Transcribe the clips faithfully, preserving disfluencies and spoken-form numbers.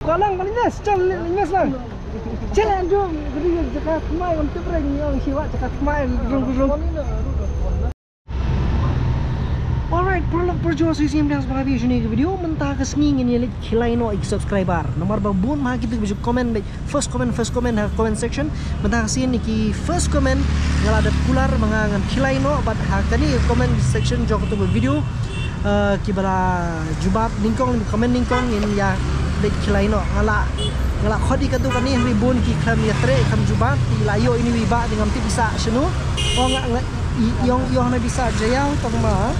Ka lang, ka lang, yes, chal, lang, yes, lang. Chal, lang, jom, ka dei jaka thymmai, ngam tip re, ngi ong shiwa jaka thymmai, rung, rung. Alright, paralok parajor, sa shisien pdiang sngewbha ïa kane ka video, mynta ka sngi ngin ïa leit khie lai noh ïa ki subscriber. Namar ba bun ma ha kito kiba ju comment beit, first comment, first comment ha comment section. Mynta ka sngi ki first comment nga la dep kular ba nga ngan khie lai noh bad ha kane ka comment section jong kato ka video. Eh, kiba la jubab nyngkong, comment nyngkong, ngin ïa leit khie lai noh. Nga la, nga la khot ïa kato kane, hynrei bun ki khlem ïatrei, khlem jubab, ki la ïoh ïa une u ba, te ngam tip u sah shano. Oh, nga, nga, i, i ong, i ong na u sah Jaiaw tang ma.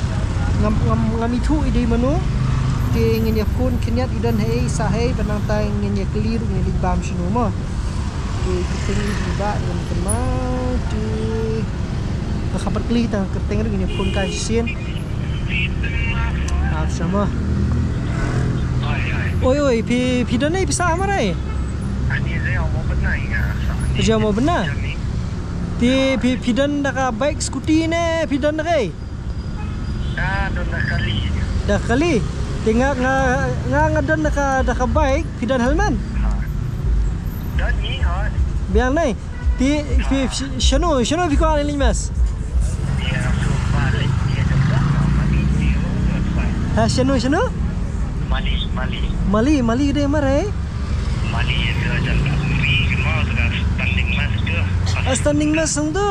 Ngam, ngam, ngam ithuh i dei mano. Te ngin ïa phone khyndiat, i don haei, i sah haei, bad nangta ngin ïa kylli ruh, ngin ïa leit bam shano mo. Te kyrteng u ba, ngam kynmaw, te nga khlem pat kylli tang kyrteng ruh, ngin ïa phone kai shisien. Ap sama. Oi, oi, phi, phi don ei, phi sah marei? Ani Jaiaw Mawbynna. Jaiaw Mawbynna? Te phi, phi don da ka bike, scooty ne phi don da kaei? Da don da kali. Da kali. Te nga, nga, nga, nga don da ka, da ka bike, phi don helmet? Ha. Don ni, ha. Biang nai. Te phi, phi, shano, shano phi kwah leit mas? Ha, shano, shano? Mali, Mali. Mali, Mali dei marei? Mali, ïa ka jan ka uri, ki mau tu ka standing mast tu. Ah, standing mast hangtu.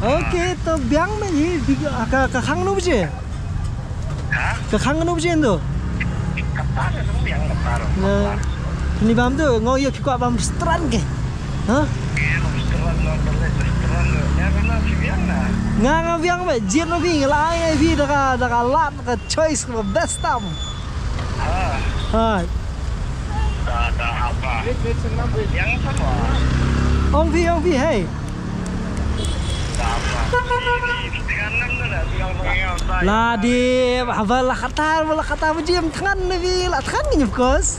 Okay, to biang ma hi, di ka, ka, ka khang no baje? Ha? Ka khang no baje tu? Ka par, ka biang ka par. Na, ni bam tu, ngau ïa ki kwah bam restaurant ke? Ha? Ki bam restaurant, bam restaurant, ïa ka na ki biang na. Nga, nga biang ma, jin no bi, la ai ai bi, da ka, da ka lad, ka choice, ka best tam. Ha. Ha. Ong phi, ong phi, hey. La dep, haba la kata, la kata ba jim thngan na phi, la thngan ngi of course.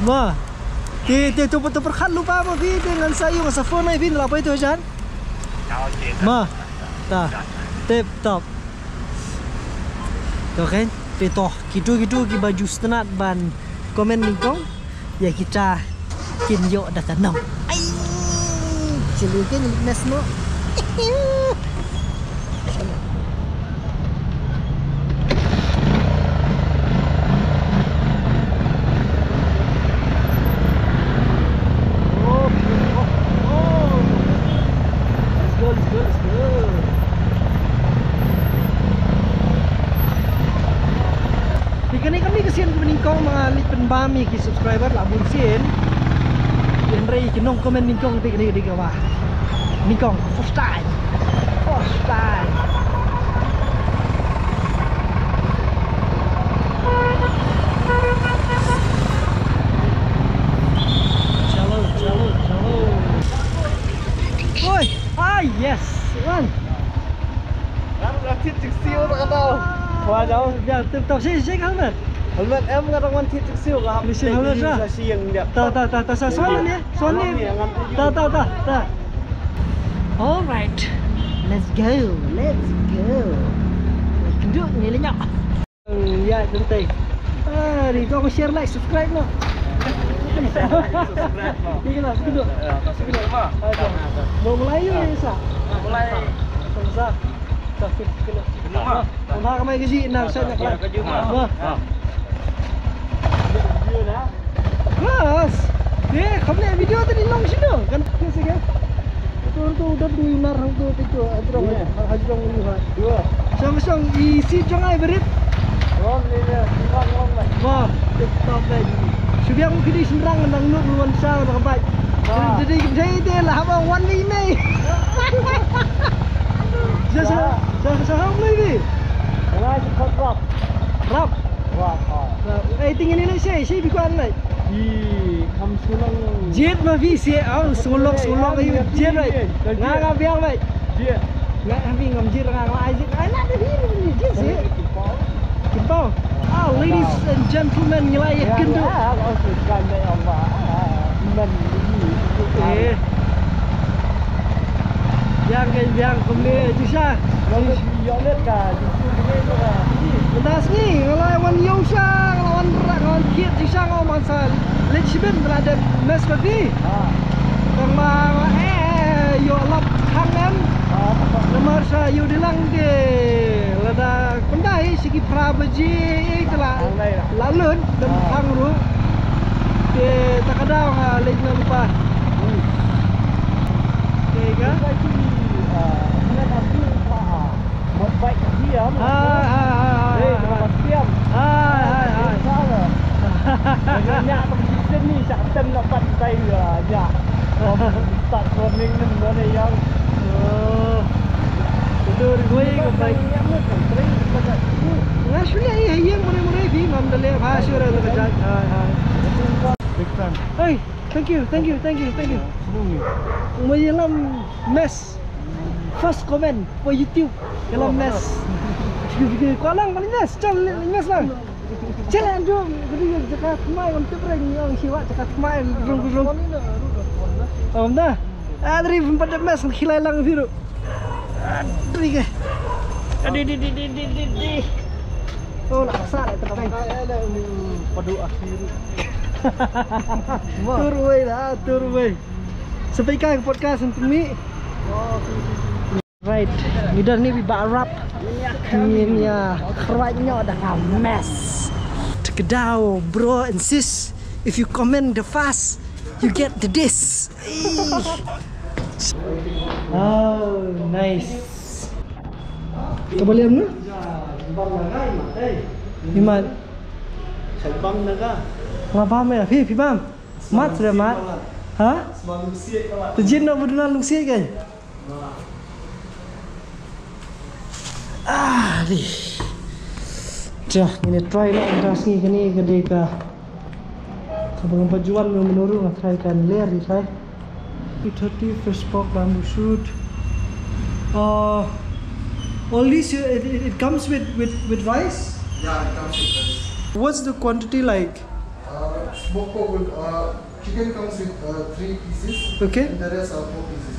Ba. Te, te, tu, tu pyrkhat lypa ma phi, te ngan sa ïoh, ngan sa phone ai phi, la poi tu jan. Ma. Ta. Tip top. To keiñ, te to, kito, kito kiba ju sngewtynnat ban comment nyngkong, ïa kita kin ïoh da ka nam. Ai! Chili kin mes no. Let's go, let's go, let's go. Te kane ka dei ka sien kaba nyngkong ma nga leit pynbam ïa ki subscriber la bun sien. Hynrei ki nong comment nyngkong te kane ka dei kaba nyngkong first time. First time. Chalo, chalo, chalo. Oi, ah, yes, man. Lam la thit jingsiew ta ka tau. Wa jao. Ya, tip top si si helmet. Helmet em nga dang wan thit jingsiew ka hap. Ni si helmet sa. Sa si yang dia. Ta ta ta ta sa so ni, so ni. Ta ta ta ta. All right. Let's go. Let's go. Kenduk ni lenyap. Hmm, ya, santai. Ah, di kau share, like, subscribe noh. Subscribe noh. Ni kena, sekejap. Ya, tak sekejap mah. Ada. Mau mulai ni, Sa? Mulai. Sa. Tak sekejap. Kena mah. Mah kemai ke sini, nak saya nak. Kena ke jumpa. Mah. Video dah. Bas. Ye, khamle video tadi long sino. Kan ke sige. Itu tu udah dulu nar hang tu tu ajrong. Ajrong ni ha. Dua. Song song isi jong ai berit. Long ni ya, long long. Wah, TikTok lagi. Subiang kidi senrang nang nuk luan sa nang bai. Jadi jadi dia lah abang one way me. Sa sa sa sa hang mai ni. Wala sa khat rap. Rap. Rap. Ai ting ni ni sei sei bi kwan lai. Ih, kham sulong. Jet ma phi se, au, sulong, sulong, ayu, jet, bai. Nga, nga biang, bai. Jet. Nga, nga biang, ngam jet, nga, nga, ai, jet, ai, na, na, phi, ni, jet, se. Kimpau. Ah, ladies and gentlemen, ngi la ïa kynduh. Eh. Biang, biang, kumne, jisa. Mynta sngi nga la wan ïew sha, nga la wan rah, nga wan thied jingshisha, nga wan sa leit shibit, nga la dep mess bad phi. Tang ba nga, eh, ïoh lap khang em. Namar sa ïoh dei lang de, lada kumta hi sha ki phra baje, eh, te la, la lut, dang khang ruh. Te ta ka daw nga leit na lypa. Te ka? Hai, hai, hai, hai, hai. Hai, hai, hai. Start running ning mane ïa. Oh. Itu ri wei ko bai. Nga shu leh ïa ïing mane mane phi ngam da leh bha shu ra ka jait. Hai, hai. Big fan. Hey, thank you, thank you, thank you, thank you. Mo ïalam mess. First comment for YouTube. Ïalam mess. Ko lang mane mess, chal mess lang. Challenge jong, jadi jaka tmai ngam tip reng, ong siwa jaka tmai rung rung. Om da. Adri pun pada mes khilai lang biru. Adri ke. Adi di di di di di di. Oh, nak sa le tmai. Padu akhir. Tur wei da, tur wei. Sampai kai podcast untuk mi. Right, ngi don ni bad Bah Rap. Ngin ïa khrwait noh da ka mess. Te ka daw, bro and sis, if you comment the fast, you get the this. Ih. Oh, nice. Ka ba liam na? Imat. Nga bam ïa phi, phi bam. Mat suda mat. Ha? Te jin na buduna lungsi kan. Ah, di. Jah, ngin try lah, mynta sngi kane ka dei ka, ka ba nga ba juan mynta ruh nga try kan ler di try. Two thirty, fresh pork, bamboo shoot. Uh, all this, uh, it, it, it comes with, with, with rice? Yeah, it comes with rice. What's the quantity like? Uh, smoked pork will, uh, chicken comes with, uh, three pieces. Okay. And the rest are four pieces.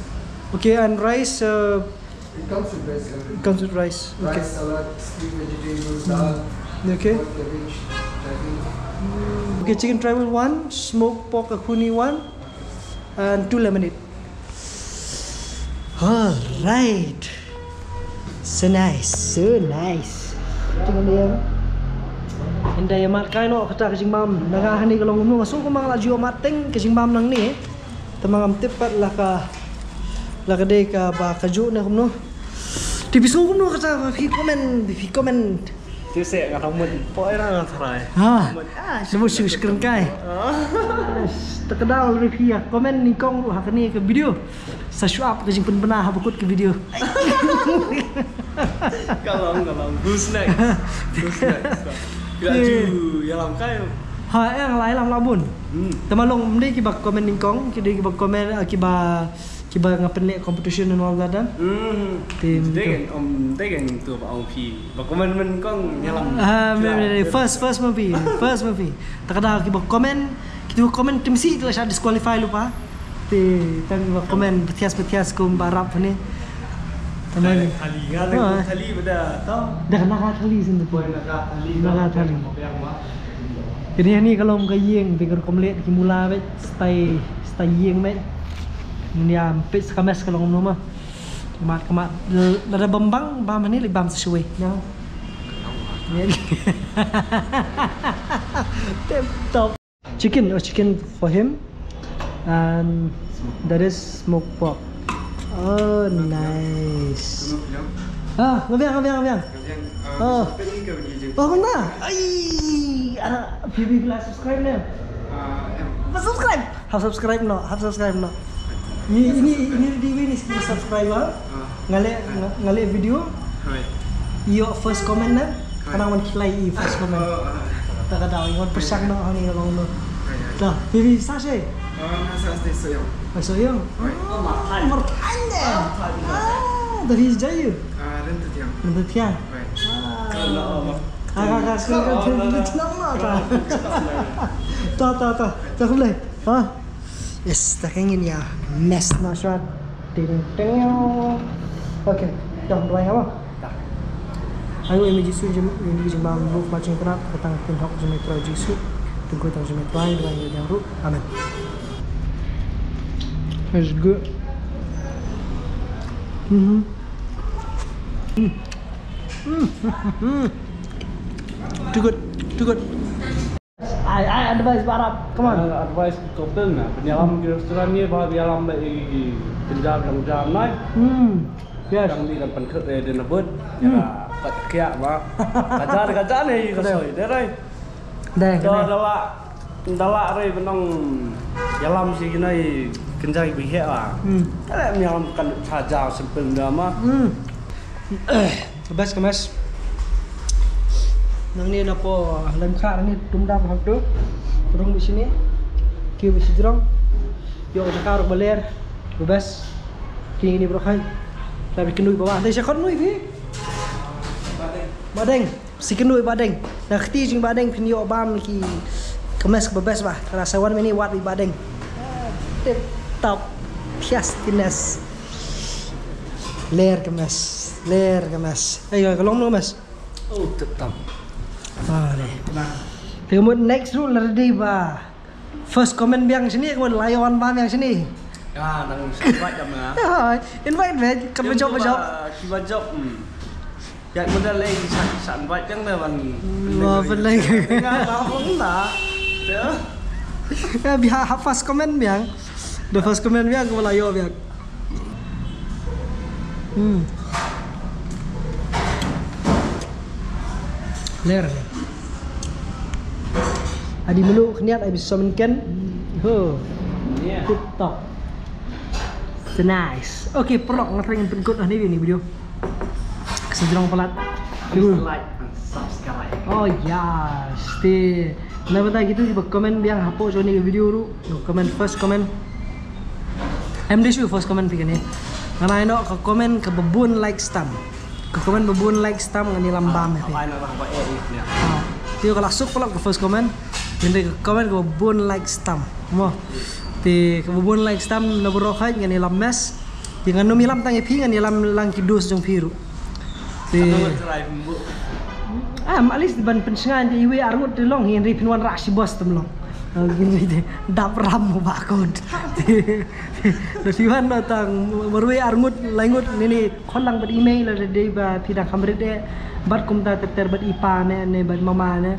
Okay, and rice, uh, It comes with rice, everything. Comes with rice. Okay. Rice, salad, steamed vegetables, dal, okay, boiled cabbage, chutney. Okay, chicken tribal one, smoked pork akhuni one, and two lemonade. All right. So nice, so nice. Tengok dia. Inda ïa mat kai noh kata ka jingbam. Nanga hani ka long kumno, nga sngewkmen ba nga la ju mat teng ka jingbam nangne. Te ma ngam tip pat la ka, la ka dei ka ba ka juh ne kumno. Te phi sngew kumno kata ba phi comment, phi comment. Te se nga tang mut. Poi ra nga tharai. Ha. Mut. Ah, da mut shu shkren kai. Ah. Te ka daw ruh phi ïa comment nyngkong ruh ha kane ka video. Sa shu ap ka jingpynbna haba kut ka video. Ka long, ka long. Who's next? Who's next? Phi la ju ïalam kai. Ha, eh, nga la ïalam la bun. Hmm. Te ma long ym dei kiba comment nyngkong, ki dei kiba comment, ah, kiba, kiba nga pynleh competition and all that, ah. Hmm. Te dei kan, um, dei kan tu ba ong phi. Ba comment nyngkong ïalam. Ah, me, me, me, first, first ma phi, first ma phi. Te ka daw kiba comment, kiba comment te masi te la shah disqualify lypa. Te tang ba comment pathias pathias kum ba rap ne. Tang ba thali nga tang thali bada tau. Dah naga thali sini. Boy naga thali. Naga thali. Kini ni ka long ka ïing, bikar komlet ki mula bet, stai, stai ïing bet. Ni am pit ka mes ka long numa. Mat ka mat, lada bam bang, bam ni li bam sesuai. Tip top. Chicken, oh, chicken for him. And that is smoked pork. Oh, nice. Ah, ngabiang, ngabiang, ngabiang. Oh. Oh, kumta. Ai, ah, phi, phi la subscribe ne? Ba subscribe. Hap subscribe noh, hap subscribe noh. Ini, ini, ini di ini subscriber. Nga leh, nga, nga leh video. Ïoh first comment na. Kane wan khlieh i first comment. Ta ka daw i wan pyrshang noh hangne long noh. Ta phi phi sah shi? Nga sah sah Sohiong. Sohiong. Marthaiñ ne. Ta phi jai ïa u? Ryntathiang. Ryntathiang. Ka ka ka ta ta ta ta khublei. Ha. Yes, ta ka ngin ïa mess noh shwa. Ting ting. Okay, done, right, ha. Ai, ïa me Jisu, jingim, ïa me jingbam, buh khmat jingïatrap, ka tang ka ktien hok jong me Trai Jisu. Te kyrteng jong me Trai, duwai ïa lade ruh. Amen. That's good. Mm-hmm. Mm. Mm. Too good. Too good. I, I advise Bah Arab. Come on. Uh, advice ki couple na. Pynïalam ki restaurant ni, ba ïalam ba i, i, i, kynja biang jam nai. Hmm. Yes. Yang ni kan pynkhut eh, dina bud. Hmm. Ya, pat kiak ba. Kajar, kajar ni, ka soi. Deh, rai. Deh, deh. Deh, deh. Deh, la, deh, la, rai, benong. Ïalam si kina i kynja i bihek ba. Hmm. Deh, ïalam kan saja simple drama. Hmm. Ka best ka mes. Nangne na po lem kha nangne tum dam hak tu. Rung bishini. Ki bishidrong. Yo jaka ruk baler. Ka best. Kini ni bro khai. Tapi kenui bawa. Dei sa kon nui bi. Badeng. Si kenui badeng. Na kti jing badeng phin yo bam ki ka mes ka best ba. Ka rasa wan mini wat bi badeng. Tip top. Tastiness. Ler ka mes, ler ka mes. Ai, ka long no mes. Oh, tip top. Ah, ni. Nah. Te mut next rule la ready ba. First comment biang sini, ka mut lion ba biang sini. Ya, nang invite dam na. Ya, invite me, ka ba jop, ba jop. Ki ba jop. Hmm. Ya, mut da lei sa, sa invite biang da ban. Hmm, ba ban lei. Tengah, tengah, tengah. Ya. Ya, biang first comment biang. The first comment biang, ka ba la yo biang. Hmm. Ler. Adi melu khniat ai biso men ken. Ho. Yeah. Tip top. It's nice. Okay, paralok, nga thrang pynkut ha ni video. Ka sdang palat. Please like and subscribe. Oh yes. Te na bynta kitu kiba comment biang hapoh jong kane ka video ruh. Comment, first comment. Em, dei shu first comment phi kane. Ngan ai noh ka comment kaba bun like stam. Ka comment ba bun like stam ngan ïalam bam ïa phi. Ai noh ba eh ïa. Ah, te ka la suk paralok ka first comment. Ngan dei ka comment kaba bun like stam. Mo. Te kaba bun like stam na baroh khat ngan ïalam mes. Te ngan ym ïalam tang ïa phi, ngan ïalam lang ki dos jong phi ruh. Te ah, at least ban pynsngew te iwei arngut te long, hynrei phin wanrah shi bos te long. Ah, dap ram mo ba kot. Te phi wan noh tang marwei arngut laingut ne ne khot lang bad i mei lada dei ba phi dang kham rit eh bad kumta ter ter bad i pa ne ne bad mama ne.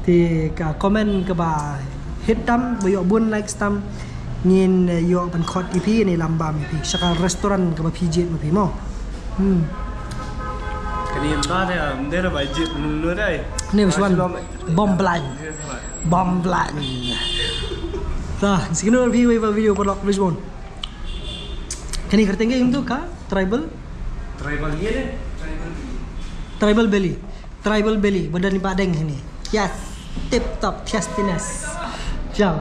Te ka comment kaba hit tam ba ïoh bun like stam ngin, eh, ïoh ban khot ïa phi ne ïalam bam ïa phi sha ka restaurant kaba phi jied ma phi mo. Hmm. Kane ym da de, ym de ba jied nu nu dei. Ne which one? Bom blind. Bom blind. Sa, sik nu phi wei ba video paralok which one? Kane kyrteng ka ïa tu ka tribal? Tribal ye de? Tribal belly. Tribal belly. Tribal belly. Badan ni badeng ni. Yes. Tip top. Tastiness. Ciao.